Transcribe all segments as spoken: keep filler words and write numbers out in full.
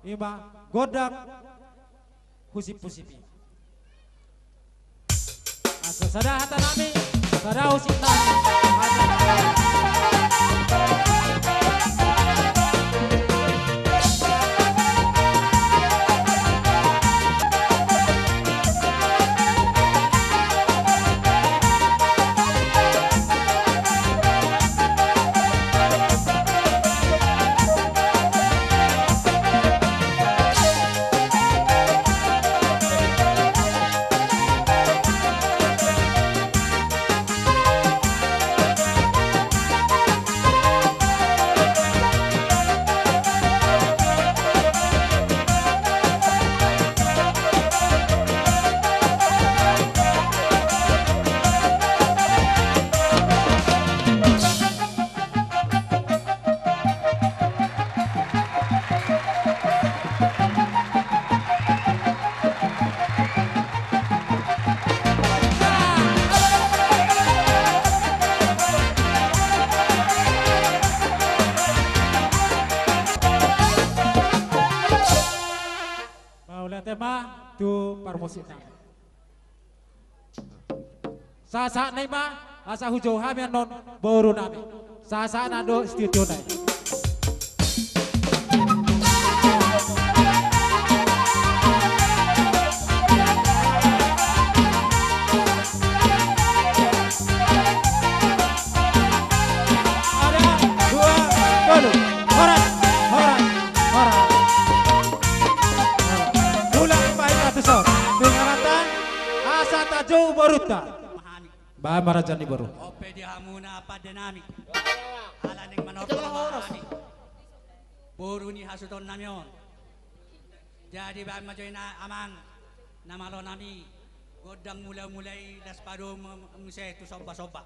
Ima gondang husip-husip i. Asa sada hata nami, sada husip nami. Mauliate ma tu parmusik nami. Sahat-sahat nai ma, asa hujou hami annon boru nami. Sahat-sahat na do studio nai. Sada, dua, tolu. Horas, horas, horas. Ulang bahen atuson. Pingamatan, asa tajou borunta. Bahen ma raja ni boru. Ope di hamuna pande nami. Ala naeng manortor ma hami. Boru ni hasuhuton nami on. Jadi bahen ma jo i amang na malo nami, gondang mula-mula i, laos padomu muse tu somba-somba.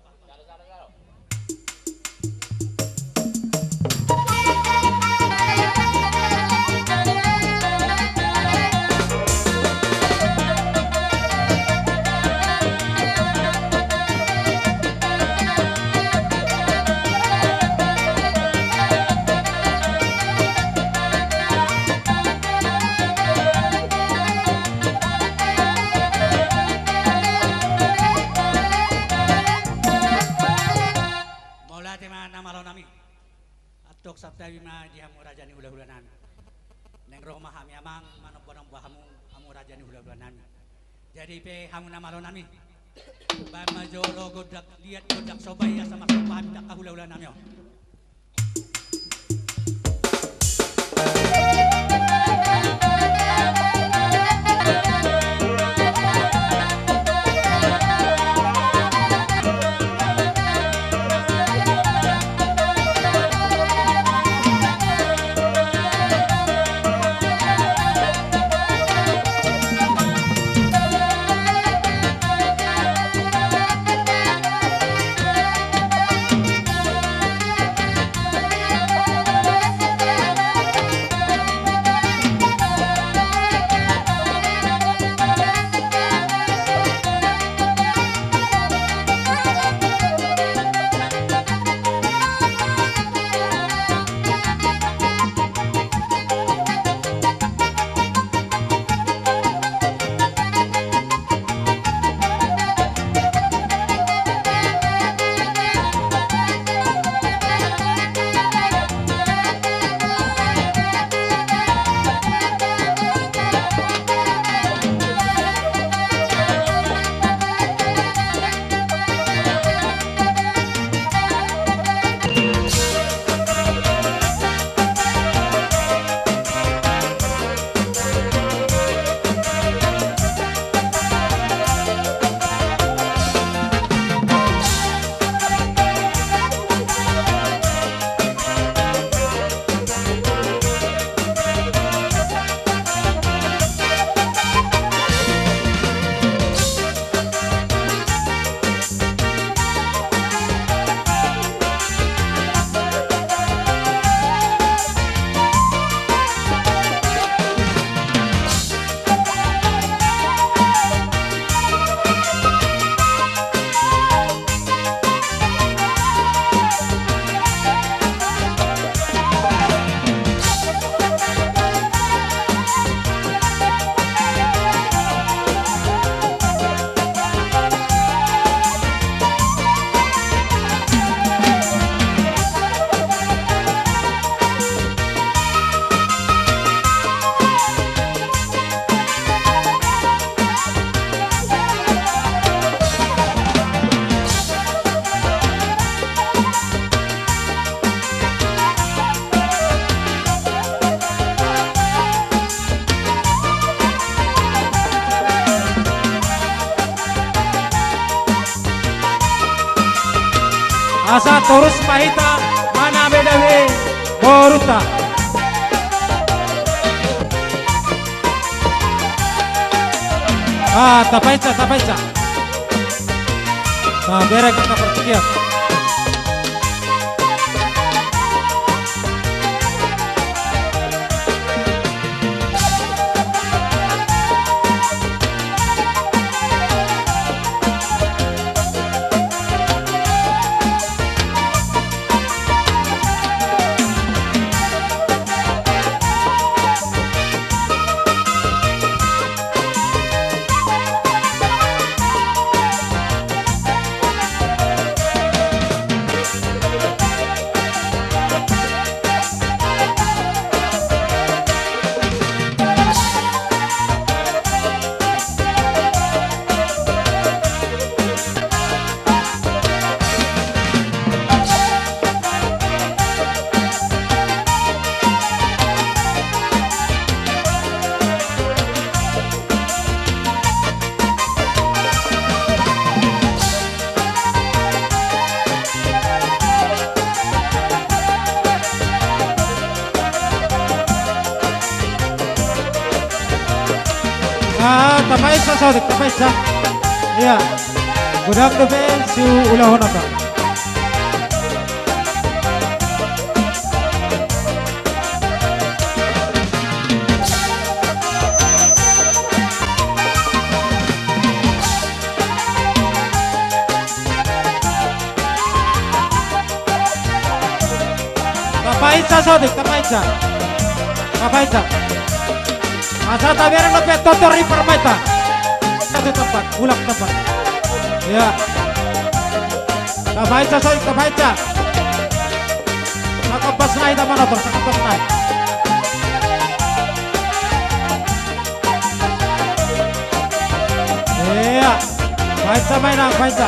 Mauliate ma na malo nami. Antong santabi ma di hamu raja ni hula-hula nami. Naeng ro ma hami amang manomba-nomba hamu, hamu raja ni hula-hula nami. Jadi pe hamu na malo nami, bahen ma jolo gondang liat, gondang somba i, asa marsomba hami tu angka hula-hula nami on. Asa torus ma hita manabe-dabe borunta. Ah, tapainsa, tapainsa. Taberek angka partingkian. Ah, tapainsa sotik, tapainsa. Ia. Godang dope siulahon on. Tapainsa sotik, tapainsa. Tapainsa. Asa tabereng dope tortor ni parumaenta. Satu tempat, mulak tempat. Ia. Tapainsa sotik, tapainsa. Sangkot pas nai, taman otor, sangkot pas nai. Ia. Painsa ma inang, painsa.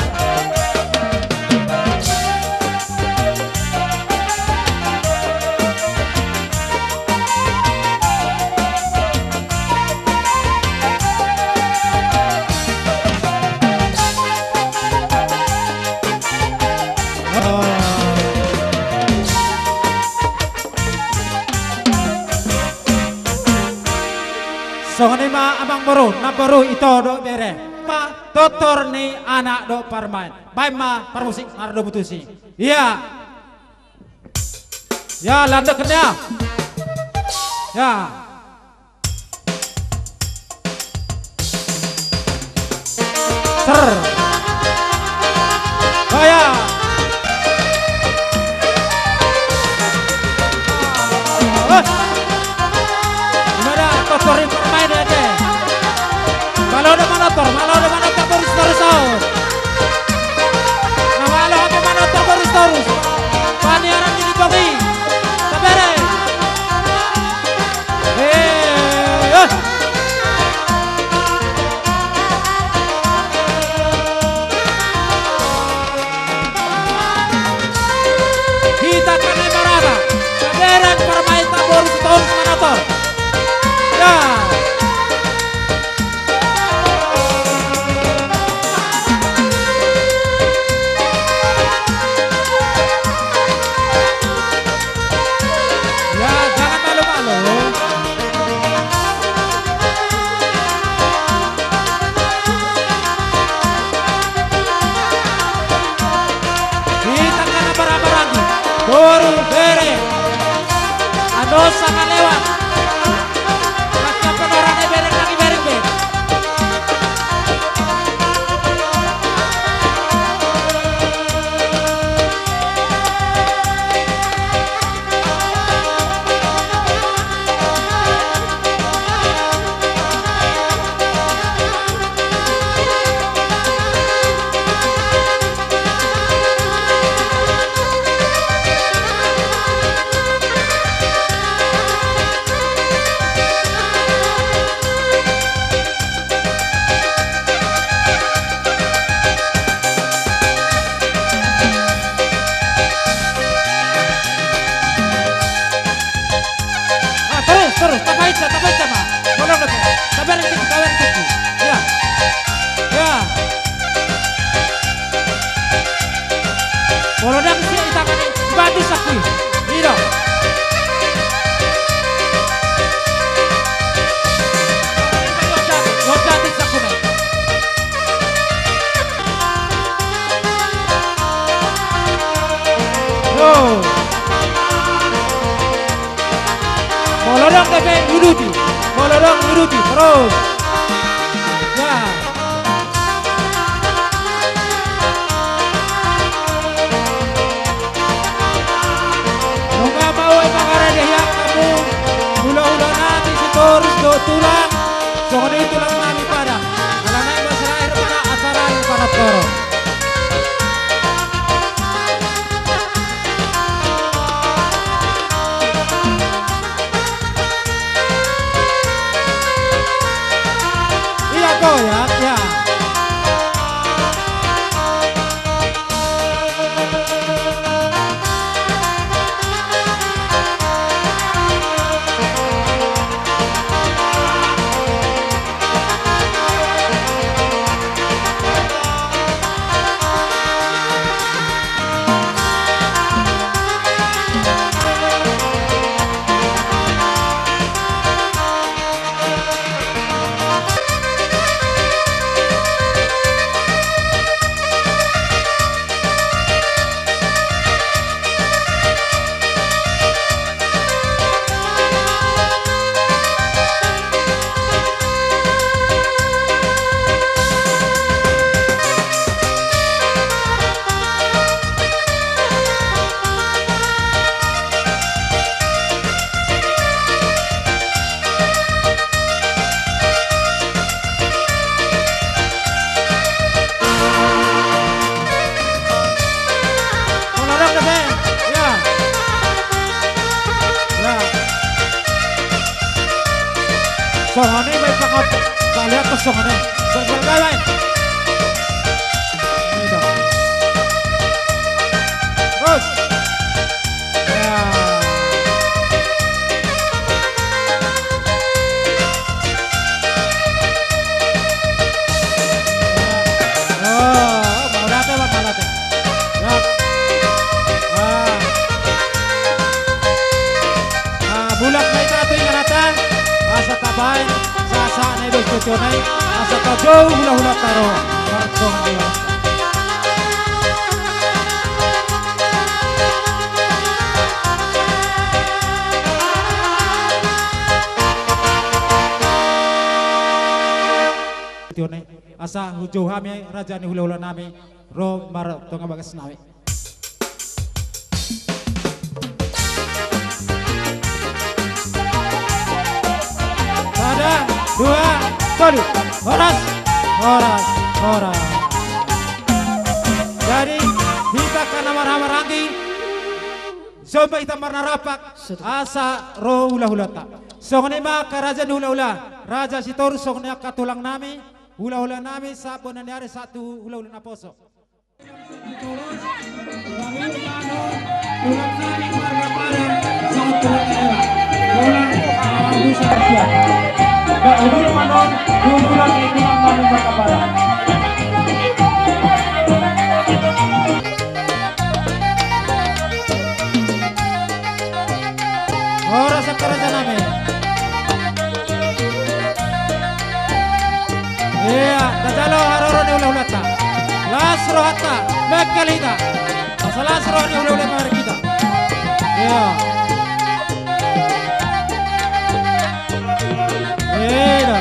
Songon i ma amangboru, namboru, ito dohot bere. Tortor ni anak dohot parumaen. Baen ma parmusik mardomu tusi. Ia. Ia, landek ia. Ia. Ser. Gaya. Hei. Ima da, tortor ni parumaen ate. Malo do manortor, malo do manortor torus-torus on. Na malo hape manortor torus-torus. Paniaran di Bogi. Tabereng. Eh, eh. Ruti, molo adong Ruti, terus. Ya. Nunga maol i mangarade hian hamu, hula-hula nami Sitorus dohot tulang, songon i tulang nami Padang. Ala naeng berakhir ma acara i, Padang Toro. Ia, goyang, ia. Songon i ma i pangap-, paliat songon i. Songon i ma i. Terus. Ya. Oh, mauliate, Bang, mauliate. Ya. Ah. Ah, mulak ma hita tu inganan, asa tabaen sahat-sahat ni dos tujuh nai, asa tajou hula-hulanta ro martong di asa hujou hami raja ni hula-hula nami ro martonga bagas nami. Sada, dua, tolu. Horas, horas, horas. Jadi, hita angka na marhahamaranggi, jumpa hita marnarapek, asa ro hula-hulanta. Songon i ma angka raja ni hula-hula, Raja Sitorus, songon i angka tulang nami, hula-hula nami, sahat bona ni ari, sahat tu hula-hula naposo. Horas angka raja nami. Ia, tajalo haroro ni hula-hulanta. Las rohanta, mengkel hita. Asa las roha ni hula-hula nami hita. Ia. Ia.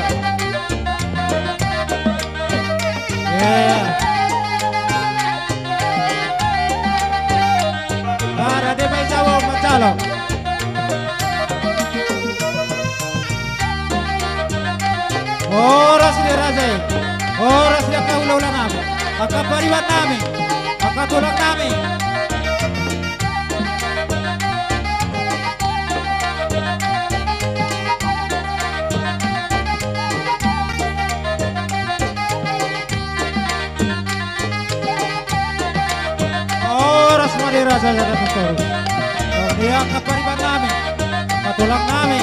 Ia. Ara de mai jawa manjalo. Horas di raja i. Horas di angka hula-hula nami, angka pariban nami, angka tulang nami. Horas ma di raja, raja Sitorus. Horas di angka pariban nami, angka tulang nami.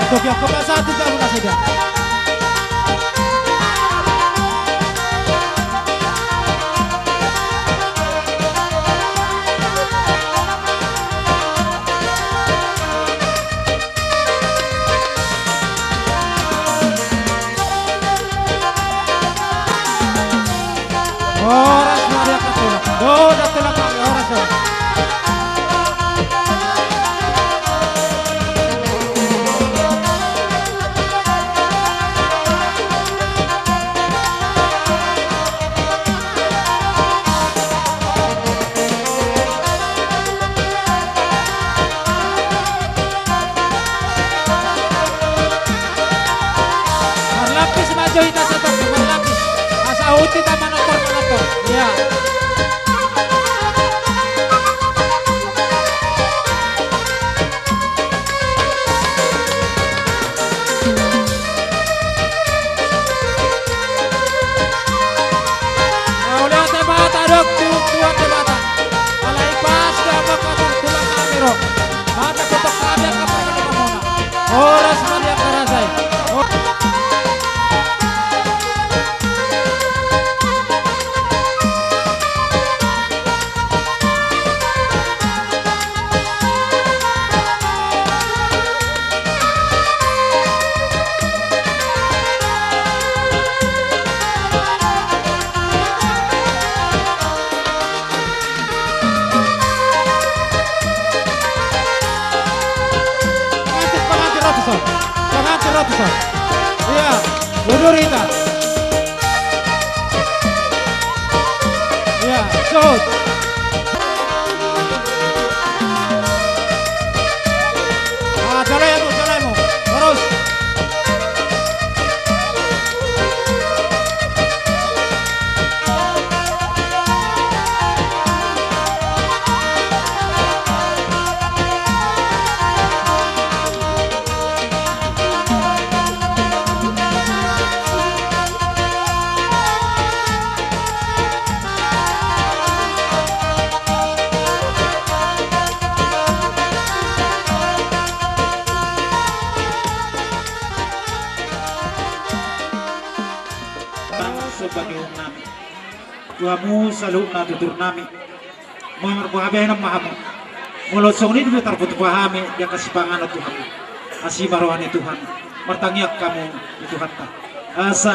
Tokyo, kebangsaan tu jalo nasida. Horas ma di angka tulang. Dohot tulang nami, horas ma. Marlapis ma jo hita sator, marlapis. Asa huhut hita manortor, manortor. Ia. Mauliate ma hita adong tu Tuhan Debata. Alai pas do amang hamu tulang nami ro. Mata kotok kami angka parmana mamona. Horas ma di angka rasa i. Ho- Pangantin, pangantin ro tuson. Pangantin ro tuson. Ia, mundur hita. Ia, suhut. Ah, jalo hamu, jalo hamu. Terus. Bang, sobat ni uhum nami. Tu hamu saluhutna tutur nami. Molo marboha bahenon ma hamu. Molo songon i do tarpatupa hami di angka sipanganon tu hamu. Asi ma roha ni Tuhan. Martangiang hamu di Tuhanta. Asa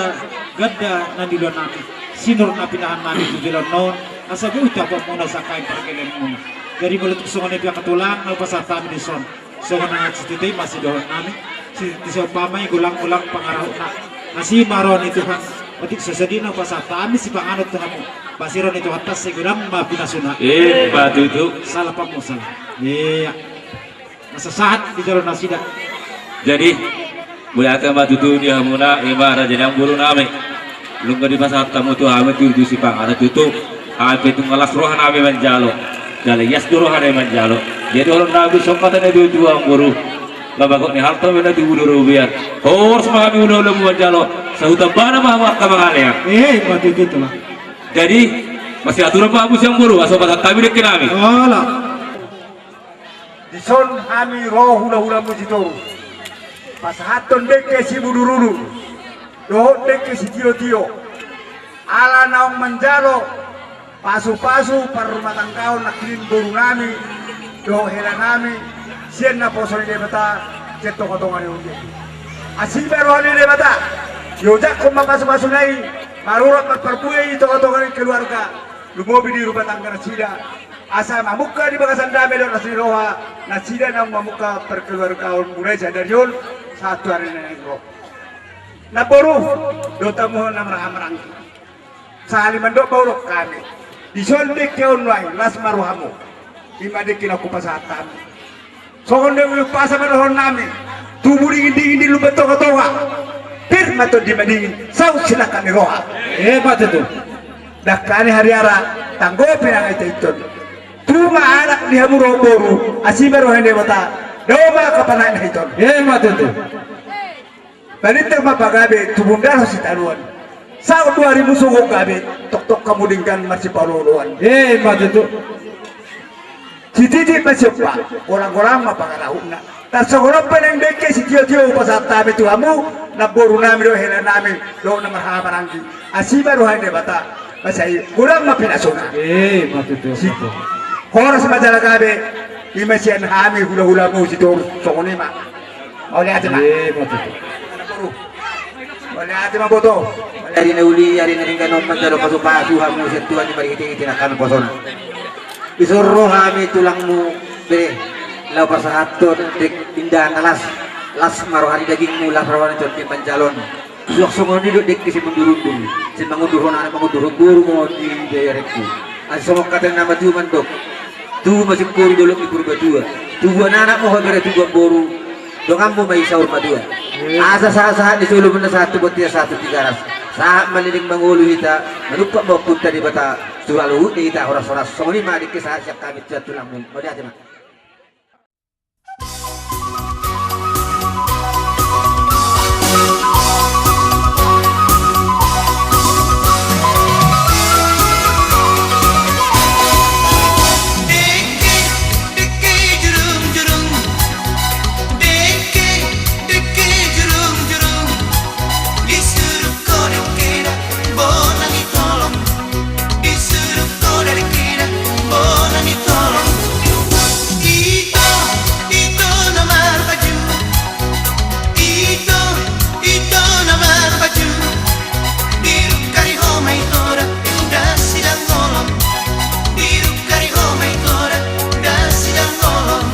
ganda na niula nami. Sinur na pinahan nami tu joloan on. Asa boi tampukmuna sangkap pargelengmuna. Jadi molo tung songon i do angka tulang na hupasahat hami dison. Songon na sititi ma sidohonon nami, sititi siumpama i golang-golang pangarahutna. Asi ma roha ni Tuhan, otik so sadina hupasahat hami sipanganon tu hamu. Basi roha ni Tuhanta sai godang ma pinasuna. Emma tutu. Salah pamu salah. Ia. Asa sahat di jolo nasida. Jadi, mauliate ma tutu di hamuna, ima raja ni amangboru nami. Nunga dipasahat hamu tu hami tutu sipanganon tutu. Hami pe tung las roha nami manjalo. Jala ias do roha nami manjalo. Jadi olo nami songon hata ni tutu amangboru. Labagot ni halto mena di udur ubian. Horas ma hami ulaon manjalo. Sahuta bana ma hamu angka mangalean. Eh, ima tutu lah. Jadi, masiaturan ma hamu siamangboru, asa pasahat hami dengke nami. Olo. Dison hami ro hulahulamu sitoru. Pasahathon dengke simudurudur. Dohot dengke sitiotio. Ala naung manjalo pasupasu parrumatanggaon nangkin boru nami. Dohot hela nami. Sian naposo ni Debata. Sian tongatonga ni ulaon. Asi ma roha ni Debata. Diojakhon ma pasupasuna i. Marurat marparbue i tongatonga ni keluarga. Lumobi di rumah tangga nasida. Asa mamungka di bagasan dame dohot las ni roha, nasida naung mamungka parkeluargaon mulai sadari on sahat tu ari na naeng ro. Namboru, dohot hamu na marhahamaranggi. Sahali mandok ma hudok hami. Dison dengke on nuaeng, las ma rohamu. Ima dengke na hupasahat hami. Songon na umpasa ma dohonon nami, tubu dingindingin di lumban tongatonga. Pir ma tondi madingin, saut silangkap ni roha. Emma tutu. Dangka ni hariara, tanggopi nang ita inton. Tu ma anak ni hamu dohot boru, asi ma roha ni Debata, dao ma angka panaek na hiton. Emma tutu. Balintang ma pagabe, tubu ndalhon sitadoan. Saut do arimu sogot gabe, toktok hamu denggan marsipaolooloan. Emma tutu. Sititi ma siompa, golang-golang ma pangarahutna. Tarsongon on pe naeng dengke sitiotio hupasahat hami tu hamu, namboru nami do, hela nami do, na marhahamaranggi. Asi ma roha ni Debata. Masa i godang ma pinasuna. Eh, ma tutu. Horas ma jala gabe. I ma sian hami hulahulamu Sitorus, songon i ma. Mauliate ma. Eh, ma tutu. Mauliate ma boto. Ari na uli, ari na denggan on manjalo pasupasu hamu sian Tuhan i marhitehite nangkaning puasana. Dison ro hami tulangmu be laho pasahathon dengke indahan na las. Las ma roha ni dagingmu, las roha ni tondi manjalo on. Suang songon i do dengke sian mangundurundur, sian mangundurhon anak, mangundurhon boru ma on di biayarenku. Asa songon hata ni na matua mandok: Tubu ma singkoru dolok ni Purbatua. Tubuan anak ma ho bere, tubuan boru donganmu ma i saur matua. Asa sahatsahat ni solu ma na sahat tu bontean, sahat tu Tigaras. Sahat ma leleng mangolu hita, manumpak ma Ompunta Debata, suhut luhut ni hita horashoras. Songon i ma dengke sahat sian hami tu tulangmu. Mauliate ma. Disuruh ho dengkena bona ni tolong. Disuruh ho dengkena bona ni tolong. Ito, ito na marbaju. Ito, ito na marbaju. Dirungkari ho ma ito da, da sidang holong. Dirungkari ho ma ito da, da sidang holong.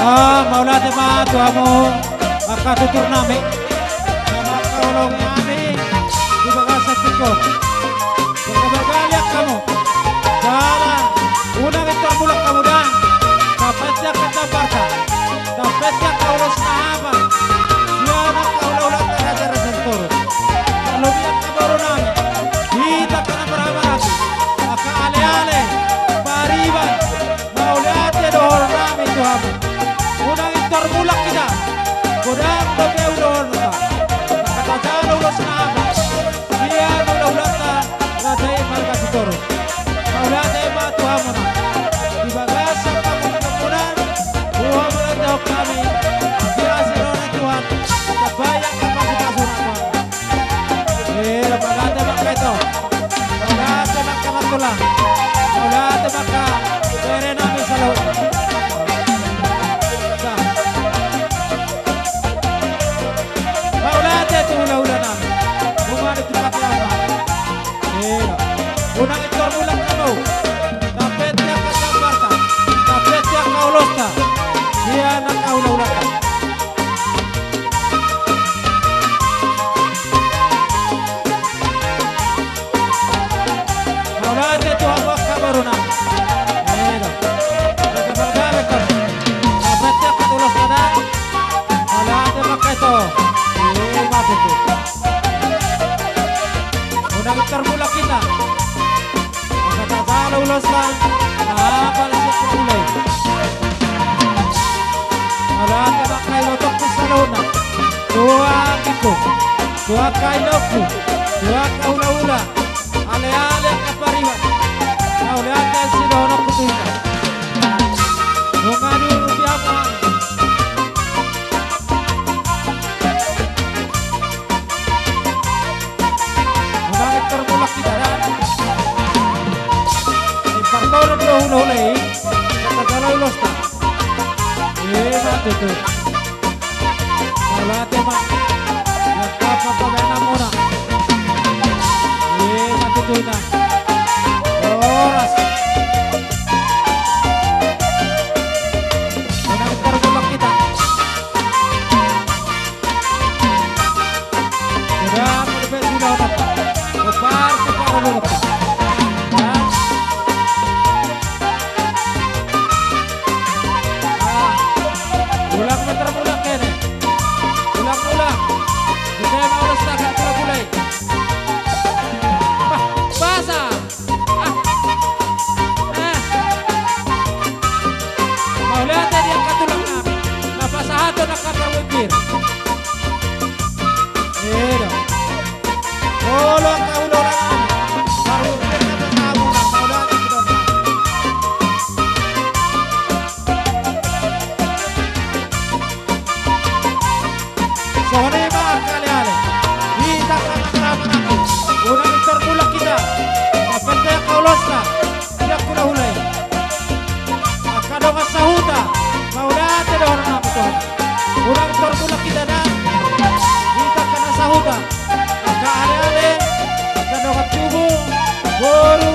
Ah, mauliate ma tu hamu angka tutur nami, na mangkaholongi hami di bagasan tingki on. Marga Bali angka hamu. Jala unang pintor mulak hamu da. Tapatia angka jambarta, tapatia angka ulos na hapal sian angka hulahulanta raja-raja Sitorus. Tarlobi angka boru nami, hita angka na marhahamaranggi, angka aleale, pariban, mauliate do dohonon nami tu hamu. Unang pintor mulak hita. Godang dope ulaonta. Angka tajalo ulos na hapal sian hulahulanta raja i marga Sitorus. Mauliate ma tu hamuna. Di bagasan pangulon muna, boha ma na nidok hami, di asi roha ni Tuhan, tabaen angka pasupasuna. Eh, mauliate ma angka ito. Mauliate ma angka mantulang. Mauliate ma angka bere nami saluhutna. Mauliate tu hulahula nami. Nunga dipasahat. Eda. Unang pintor mulak hamu. Tapatia angka jambarta, tapatia angka ulosta sian angka hulahulanta. Mauliate tu hamu angka boru nami. Eda. Tapatia angka ulosta da. Mauliate ma angka ito. Ima tutu. Unang pintor mulak hita. Angka tajalo ulos na hapal sian hulahula i. Mauliate ma angka ibotongku saluhutna. Tu anggingku, tu angka inongku, tu angka hulahula, aleale, angka pariban. Tolong do hulahula i, sahat jala ulosta. Ima tutu. Mauliate ma. Ia, apa-apa, baen hamuna. Ima tutu, ina. Horas. Unang targulak hita. Sudah, sudah, sudah, sudah. Gopar, gopar, gopar. Ya. Ah. Ulang, muter, ulang, kene. Ulang, ulang. Kita mau lesak, gak pula-pula. Bah, basah. Ah. Ah. Mauliate di angka tulang nami. Na pasahathon angka parwipir. Eda. Olo angka hulahula nami. Parwipir na pasahathon, mauliate di tulang nami. Songon i ma angka ale-ale. Hita angka amang-amang nami. Unang pintor mulak hita. Mapendek angka ulosta. Sian hulahula i. Angka dongan sahuta. Mauliate do hornami tu Tuhan. Unang pintor mulak hita da. Hita angka na sahuta. Angka ale-ale. Angka dongan tubu. Boru.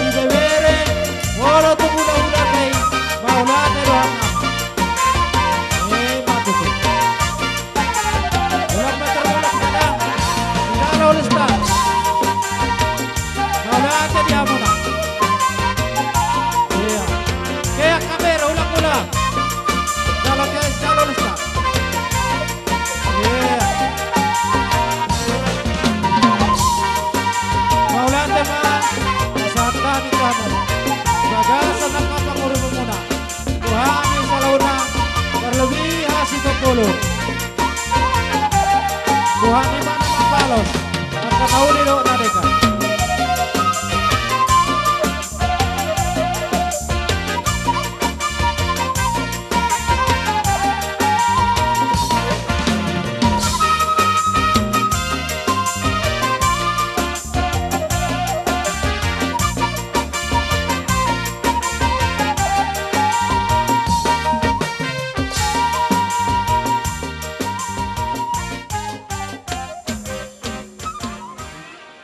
Ibebere. Molo tu hulahula i. Mauliate do hornami. Ima tutu. Ulang ma targulak hita da. Jala ulosta. Mauliate di hamuna. Ia. Keak kamera, ulang, ulang. Jala keak, jala ulosta. Ia. Mauliate ma. Pasahat hami tu hamu. Bagasan angka panguruponmuna. Tu hami saluhutna, tarlobi hami sitopulu. Tuhan i ma na mambalos, angka na uli dohot na denggan.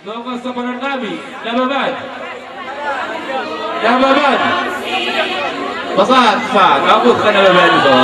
Dongan saponan nami, Nababan. Nababan. Pasahat ma, kamu kan Nababan, so.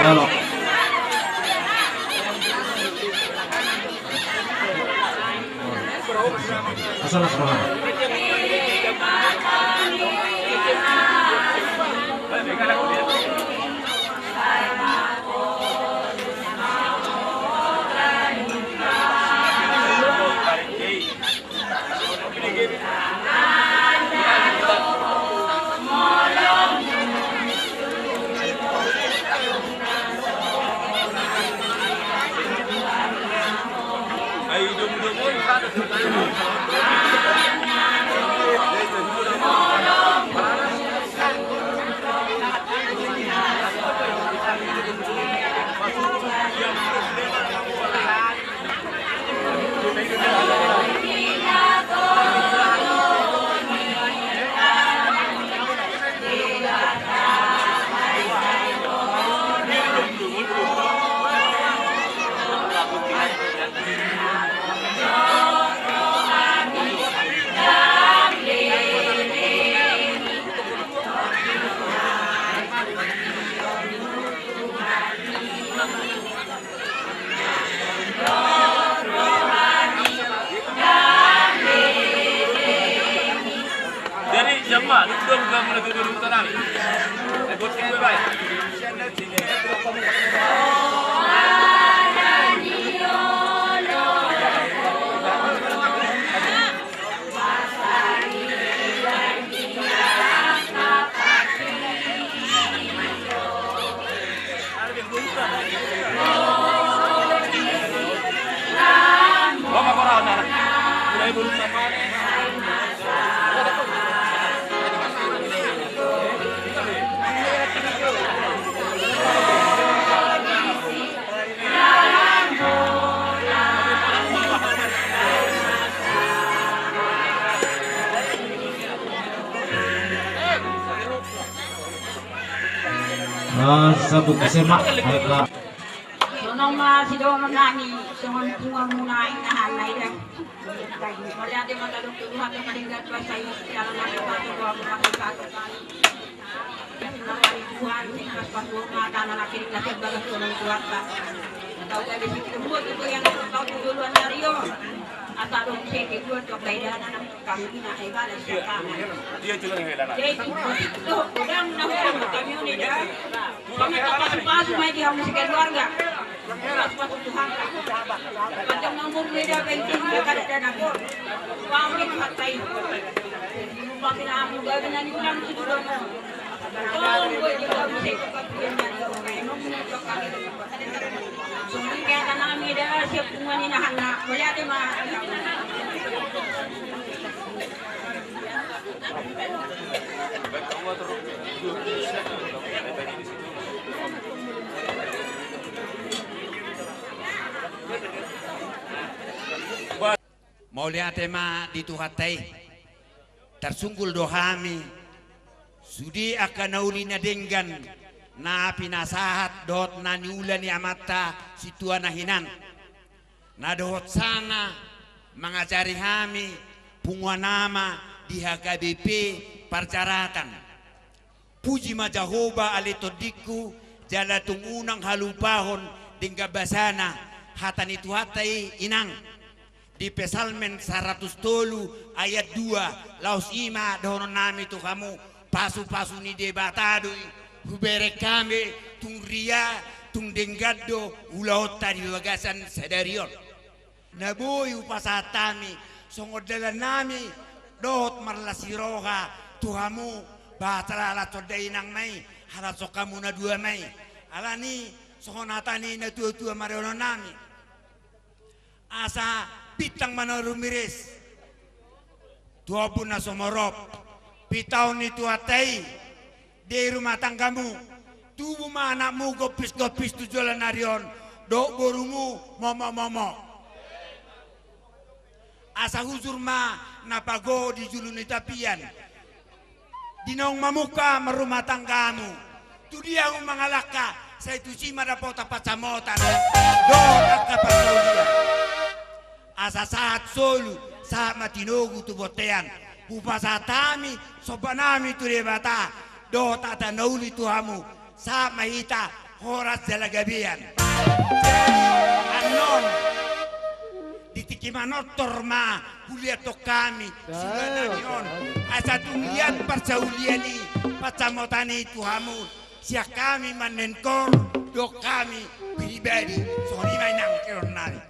Halo. Asal, asal. Jadi, jam ma, duduk dulu, kamu lagi duduk tenang. Eh, buat gue, baik. Ah, sabuk S M A, ayo, Kak. Songon ma sidohonon nami, songon punguan muna inganan na ida. Mauliate ma tadok tu Tuhan, tu paling gak kuasa i, dalam nama Tuhan, Tuhan, Tuhan, Tuhan. Tuhan, Tuhan, Tuhan, Tuhan, Tuhan, Tuhan, Tuhan, Tuhan, Tuhan, Tuhan. Tahu gak di situ, buat itu yang tahu duluan dari on. Asal dong, saya kedua, tuh, beda, anak. Jadi, itu godang na hutang kami on, ya. Kami tak pasu-pasu, mai di hamu sekeluarga. Pasu-pasu Tuhan. Panjang umur, beda penting, ya, kada ada dapur. Kami hatai. Pasti na hamu gabe na niulang tu duduk. Tolong gue juga bisa ikut kami, ya, kami. Mauliate ma di Tuhanta i. Tarsunggul do hami, sude angka na uli na denggan, na pinasahat dohot na niula ni amanta sintua na hinan, na dohot sanga mangajari hami punguan ama di H K B P Parjaratan. Puji ma Jahowa ale tondingku, jala tung unang halupahon denggan basana, hata ni Tuhanta i, Inang. Di Psalmen saratus tolu ayat dua, laos i ma dohonon nami tu hamu, pasu-pasu ni Debata do i hubereng hami, tung ria, tung denggan do ulaonta di bagasan sadari on. Na boi hupasahat hami songon dalan nami dohot marlas ni roha tu hamu, bahasa lalat sonda inang ma i, hata songon hamu na dua ma i. Alani songon hata ni na tua-tua ma dohonon nami. Asa bintang ma na rumiris tu ombun na sumorop, pitahon ni Tuhanta i di rumah tanggamu. Tubu ma anakmu gompis-gompis tu joloan ni ari on, dohot borumu momok-momok. Asa hujur ma na pagohot di julu ni tapian. Di naung mamungka ma rumah tanggamu, tu dia hamu mangalangka, sai tusi ma dapotan pansamotan dohot angka paraulian. Asa sahat solu, sahat ma tinogu tu bontean. Hupasahat hami somba nami tu Debata dohot hata na uli tu hamu. Sahat ma hita Horas jala gabean. Annon, di tingki manortor ma huliathon hami siula nami on, asa tung liat parsaulian i, pansamotan i tu hamu, sian hami Manenkor dohot hami pribadi. Songon i ma inang, inanami.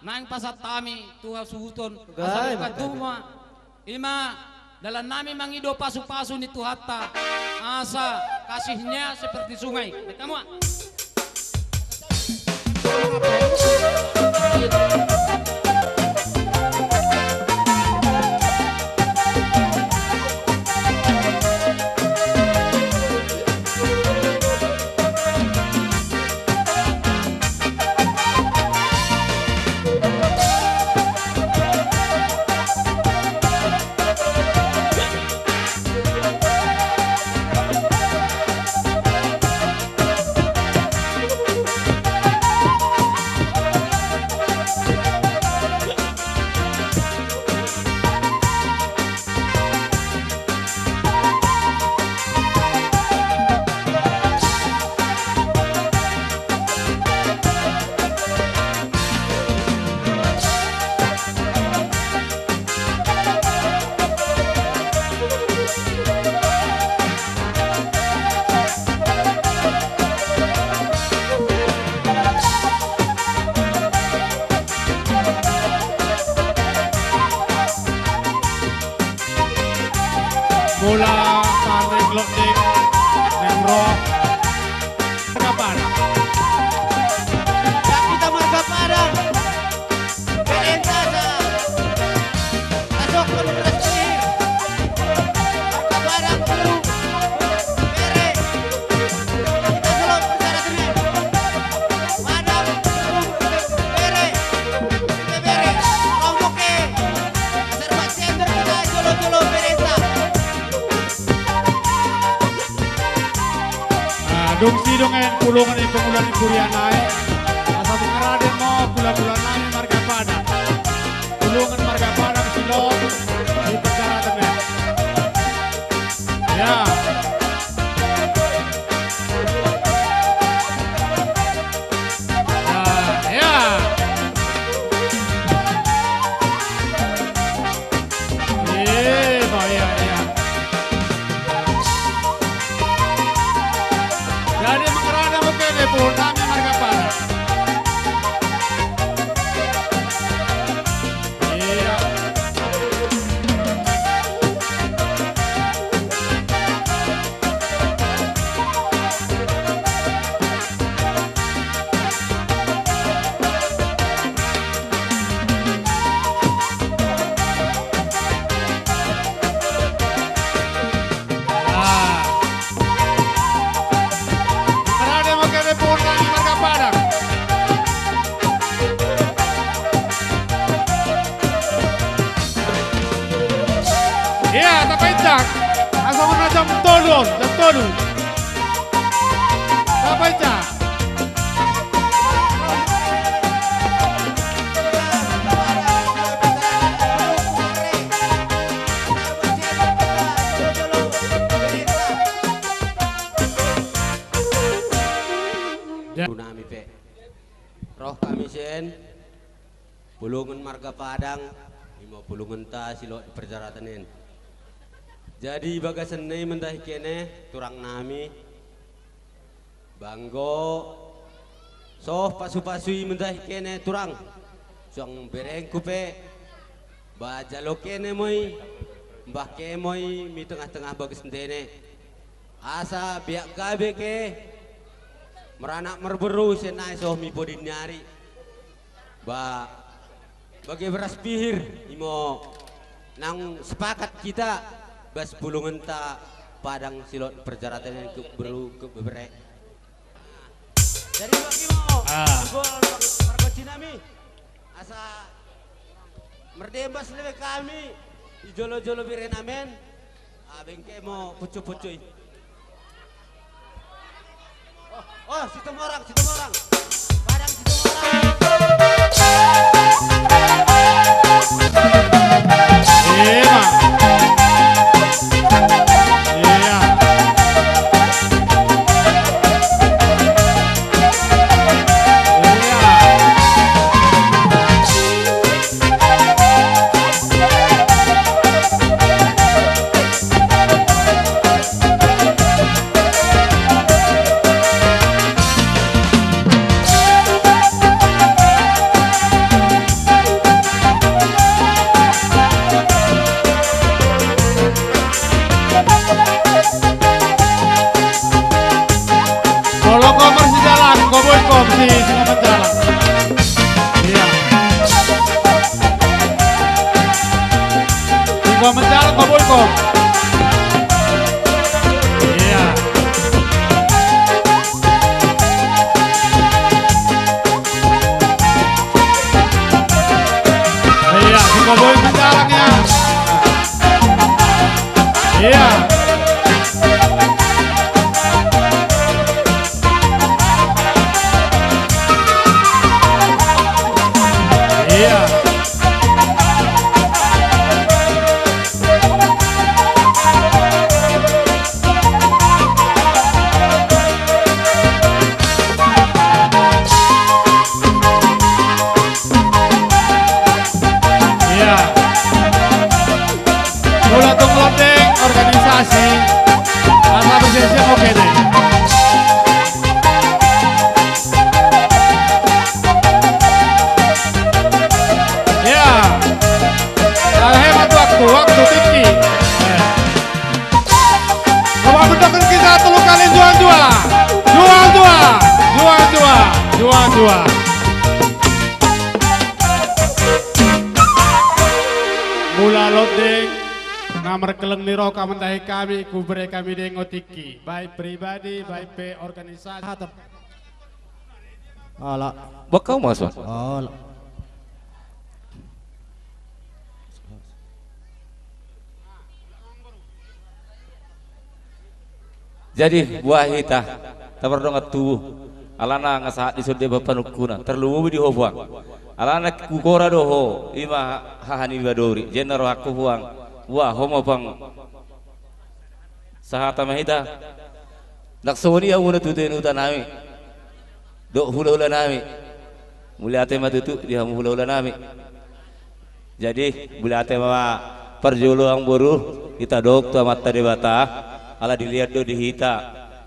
Naeng pasahat hami tu hasuhuton, asa bukan tuma. Ima dalan nami mangido pasu-pasu ni Tuhanta, asa kasihnya seperti sungai. Baik, kamu, ah. Mula panik lotik nemro. Kapan? Dung sidung en pulungan ni pangula ni huria nai. Asa mangarade ma pula-pula nami marga Padang. Pulungan marga Padang Silon di perjalanan. Ya. Ya, ya. Iya, iya, iya. Jadi mangarade ma, oke, di pulungan nami marga Padang. Iya. Ah. Mangarade ma, oke, di pulungan nami marga Padang. Iya, tapainjak. Asa na jam tolu, jam tolu. Tapainjak. Ya. Nami pe. Roh hami sian pulungan marga Padang, ima pulunganta Silon di perjalanan en. Jadi bagasan na i mandok hami, turang nami, ba anggo so pasu-pasu i mandok hami, turang, suang berengku pe, ba jalo hami ma i, bah hami ma i di tengah-tengah bagas ni ende. Asa biak gabe hami, maranak marboru sian nai so hami pudi ni ari. Ba, bage beras pihir, imo naung sepakat hita, bas pulunganta Padang Silon perjalanan ke beru ke bebere. Jadi bagi mo, ah, gol, margoci nami. Asa mardebas lebe hami di jolo-jolo bere nami on. Ah, bengke mo poco-poco i. Oh, oh, Situmorang, Situmorang. Padang Situmorang. Iya. Iya. Molo ho marsijalan, ho boi ho si Singomanjalang. Iya. Singomanjalang, ho boi ho. Iya. Iya, si ho boi manjalang ya. Iya. Iya. Iya. Mula tung londeng organisasi. Apa bersih-bersih, oke deh. Ya. Hemat waktu, waktu tinggi. Ya. Coba bentuk kita telu kali, jual, jual. Jual, jual. Jual, jual. Jual, jual. Mula londeng na markeleng ni roha mandok hami, hubere hami denggo tingki, baik pribadi, baik pe organisasi. Ala. Bokau masuk. Ala. Jadi buah hita. Tapardongan tubu. Alana nga sahat dison deba panungkunan, tarlumobi di ho puang. Alana hugora do ho, ima haha ni badori, jenda rohangku puang. Wah, ho ma puang. Sahata ma hita. Ndang songon i hamuna tutu inuta nami dohot hulahula nami. Mauliate ma tutu di hamu hulahula nami. Jadi mauliate ma parjolo amangboru, hita dok tu Amanta Debata, ala dilean do di hita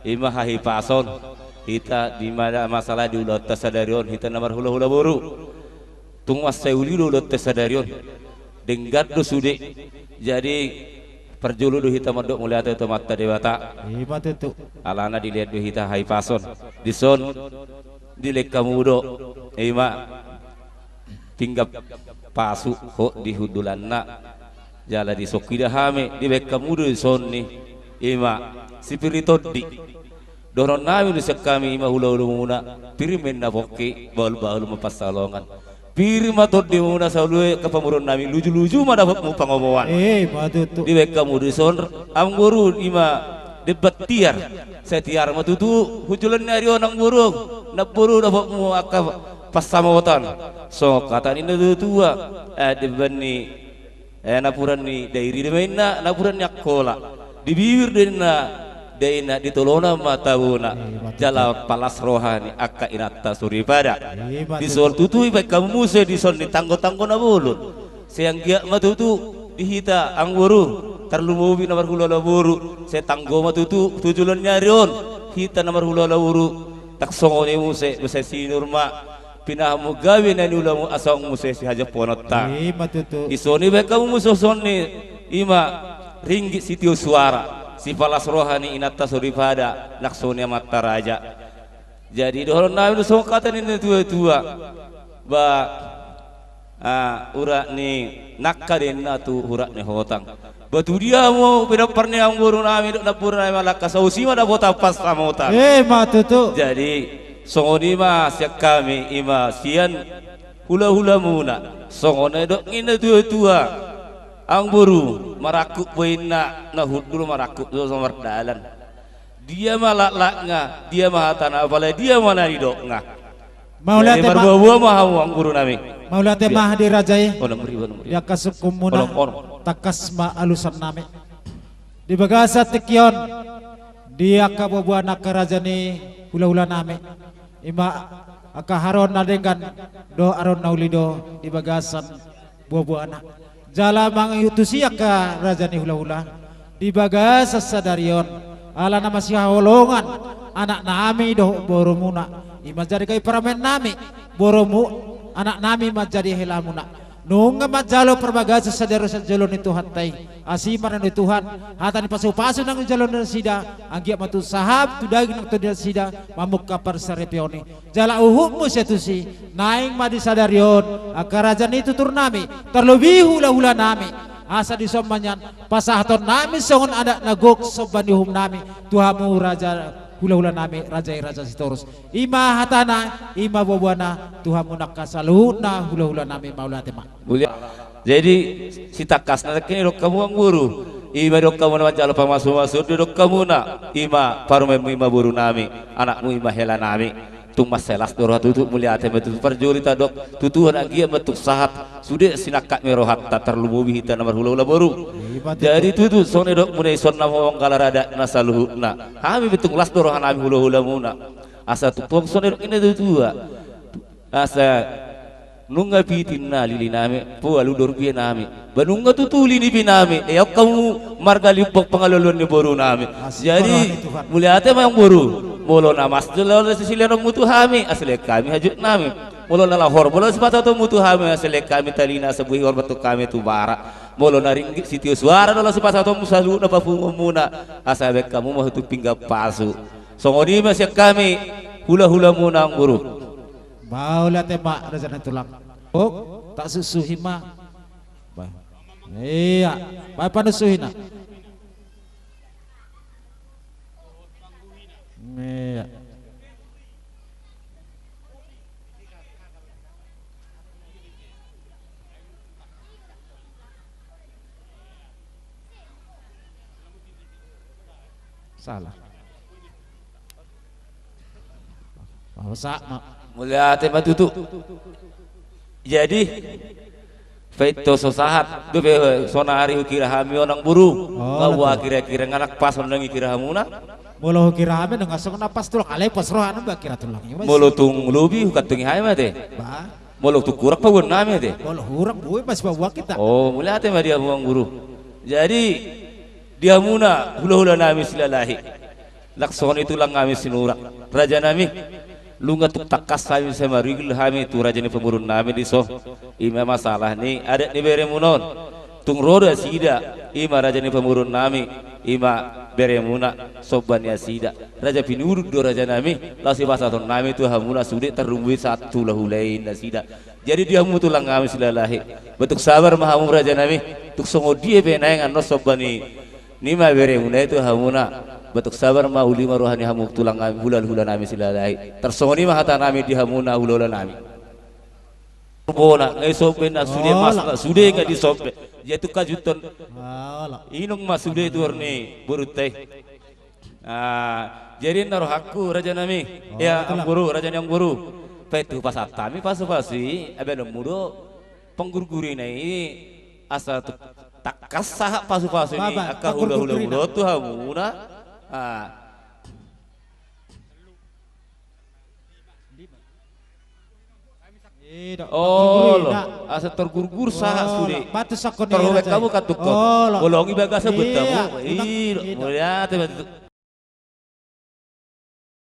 ima hahipason. Hita di ma-, masalah di ulaonta sadari on, hita na marhulahula boru. Tung mansai uli do ulaonta sadari on. Denggan do sude. Jadi parjolo do hita mandok mauliate tu Amanta Debata. Ima tutu. Alana dilean do hita hahipason. Dison dilehon hamu do ima pinggan pasu hot di hundulanna. Jala dison huida hami, dibahen hamu do dison ni ima sipir ni tondi. Dohonon nami do sian hami ima hulahulamuna, pir ma inna pongki, bahulbahul ma pansalongan. Pir ma tondimuna saluhut angka pamoruon nami, lujuluju ma dapotmu pangomoan. Eh, ima tutu. Dibahen hamu dison amangboru ima demban tiar. Sai tiar ma tutu tu joloan ni ari on amangboru, namboru, dapotmu angka pansamotan. Songon hata ni na tua-tua, eh, demban ni Eh, napuran ni dairi do ma inna, napuran ni Angkola. Di bibir do inna daina, di tolonan ma tabona. Eh, ima tutu. Jala palas roha ni angka inanta soripada. Eh, ima tutu. Dison tutu dibahen hamu muse dison ni tanggotanggo na bolon. Sai anggiat ma tutu di hita amangboru, tarlumobi na marhulahula boru, sai tanggo ma tutu tu joloan ni ari on hita na marhulahula boru. Ndang songon i muse, muse sinur ma pinahanmu gabe na niulamu asa adong muse sihajompuononta. Ima tutu. Dison dibahen hamu muse songon i ima ringgit sitio suara, sipalas roha ni inanta soripada, nang songon i amanta raja. Jadi dohonon nami do songon hata ni na tua-tua. Ba, ah, urat ni nangka do inna tu urat ni hotang. Ba tu dia hamu pinompar ni amangboru nami dohot namboru nami, mangalangka, sai usi ma dapotan pansamotan. Eh, ima tutu. Jadi songon i ma sian hami ima sian hulahulamuna. Songon na nidok ni na tua-tua. Amangboru, marangkup boina na hundul, marangkup do so mardalan. Dia ma laklakna, dia ma hatana, apala dia ma na nidokna. Mauliate ma. Jadi marboaboa ma hamu amangboru nami. Mauliate ma di raja i. Onom ribu, onom ribu. Di angka sungkunmuna. Onom, onom. Tangkas ma alusan nami. Di bagasan tingki on, di angka boaboa na angka raja ni hulahula nami. Ima angka haroan na denggan do, haroan na uli do di bagasan boaboana. Jala mangihutusi angka raja ni hulahula di bagasan sadari on, ala na masihaholongan anak nami dohot borumuna, i manjadi gabe parumaen nami, borumu, anak nami manjadi helamuna. Nunga manjalo parbagason sadari on sian jolo ni Tuhanta i, asi ma na nidok ni Tuhan, hata ni pasupasu nang dijalo nasida, anggiat ma tutu sahat tu daging nang tondi nasida mamungka parsaripeon i. Jala huhut muse tusi, naeng ma di sadari on angka raja ni tutur nami, tarlobi hulahula nami. Asa dison ma nian pasahaton nami songon adat na gok somba ni uhum nami tu hamu raja, hulahula nami, raja i Raja Sitorus. Ima hatana, ima boaboana tu hamu na angka saluhutna hulahula nami, mauliate ma. Mulia. Jadi sitangkasna nangkin didok hamu amangboru, ima didok hamu na manjalo pamasumasuon, didok hamu na ima parumaenmu ima boru nami, anakmu ima hela nami. Tung mansai las do roha tutu, mauliate ma tutu. Parjolo tadok tu Tuhan anggiat ma tung sahat sude sinangkap ni rohanta, tarlumobi hita na marhulahula boru. Jadi tutu songon na nidokmuna i, songon na manggala radat na saluhutna, hami pe tung las do roha nami hulahulamuna. Asa tung songon na nidok ni na tua-tua. Asa nunga pitu ninna lili nami, pola ualu do rupia nami. Ba nunga tutu uli nipi nami, diaon hamu marga Limbong pangalualuan ni boru nami. Jadi mauliate ma amangboru. Molo na mas do laho sisilaonmu tu hami, asa lehon hami hajut nami. Molo na lahor, molo sipasahatonmu tu hami, asa lehon hami talina, asa boi hormat tu hami tu bara. Molo na ringgit sitio suara do laho sipasahatonmu saluhutna papunguonmuna, asa bahen hamu ma tu pinggan pasu. Songon i ma sian hami hulahulamuna amangboru. Mauliate ma raja na tulang. Oh, tak susuhi ma. Ba. Iya, ba panusuhina. Iya. Salah. Mauliate ma tutu. Jadi, pintor so sahat dope sonari hukira hami on, amangboru. Nga hua kira-kira nga na pas on nang hukira hamuna. Molo hukira hami nang songon na pas tulang, alai pos roha nang ba hukira tulang. Molo tung lobi hukantongi hami ma te. Molo tung hurang paboaonnami te. Molo hurang boi, pas paboa hita. O, mauliate ma di hamu, amangboru. Jadi, di hamuna hula-hulanami Silalahi. Laos songon i tulangnami Sinurat, rajanami. Nunga tung tangkas hami sai marigil hami tu raja ni pamoruonnami dison. Ima masalah ni adat ni beremuna on. Tung ro do nasida, ima raja ni pamoruonnami, ima beremuna, somba ni nasida. Raja Pinurut do, rajanami, laos dipasahatonnami tu hamuna sude tarlumobi sahat tu hula-hula i nasida. Jadi di hamu tulangnami Silalahi, ba tung sabar ma hamu, rajanami. Tung songon dia pe naeng annon somba ni, ni ma beremuna i tu hamuna, ba tung sabar ma, uli ma roha ni hamu tulangnami, hula-hulanami Silalahi. Tarsongon i ma hatanami di hamuna hula-hulanami. Bona, nga i somba na sude, mas na sude nga disomba. Ia tung hajuthon. Inong ma sude tuor ni borunta i. Ah, jadi na rohangku, rajanami. Ia, amangboru, raja ni amangboru. Pe tu pasahat hami pasu-pasu i, abe nonmu do panggurgurina i, asa tu tangkas sahat pasu-pasu ni angka hula-hula muna tu hamuna. Ah. Olo, asa targurgur sahat sude. Tarhobek hamu kan tungkot. Olo, i bagasan buat hamu. Olo, mauliate ma tutu.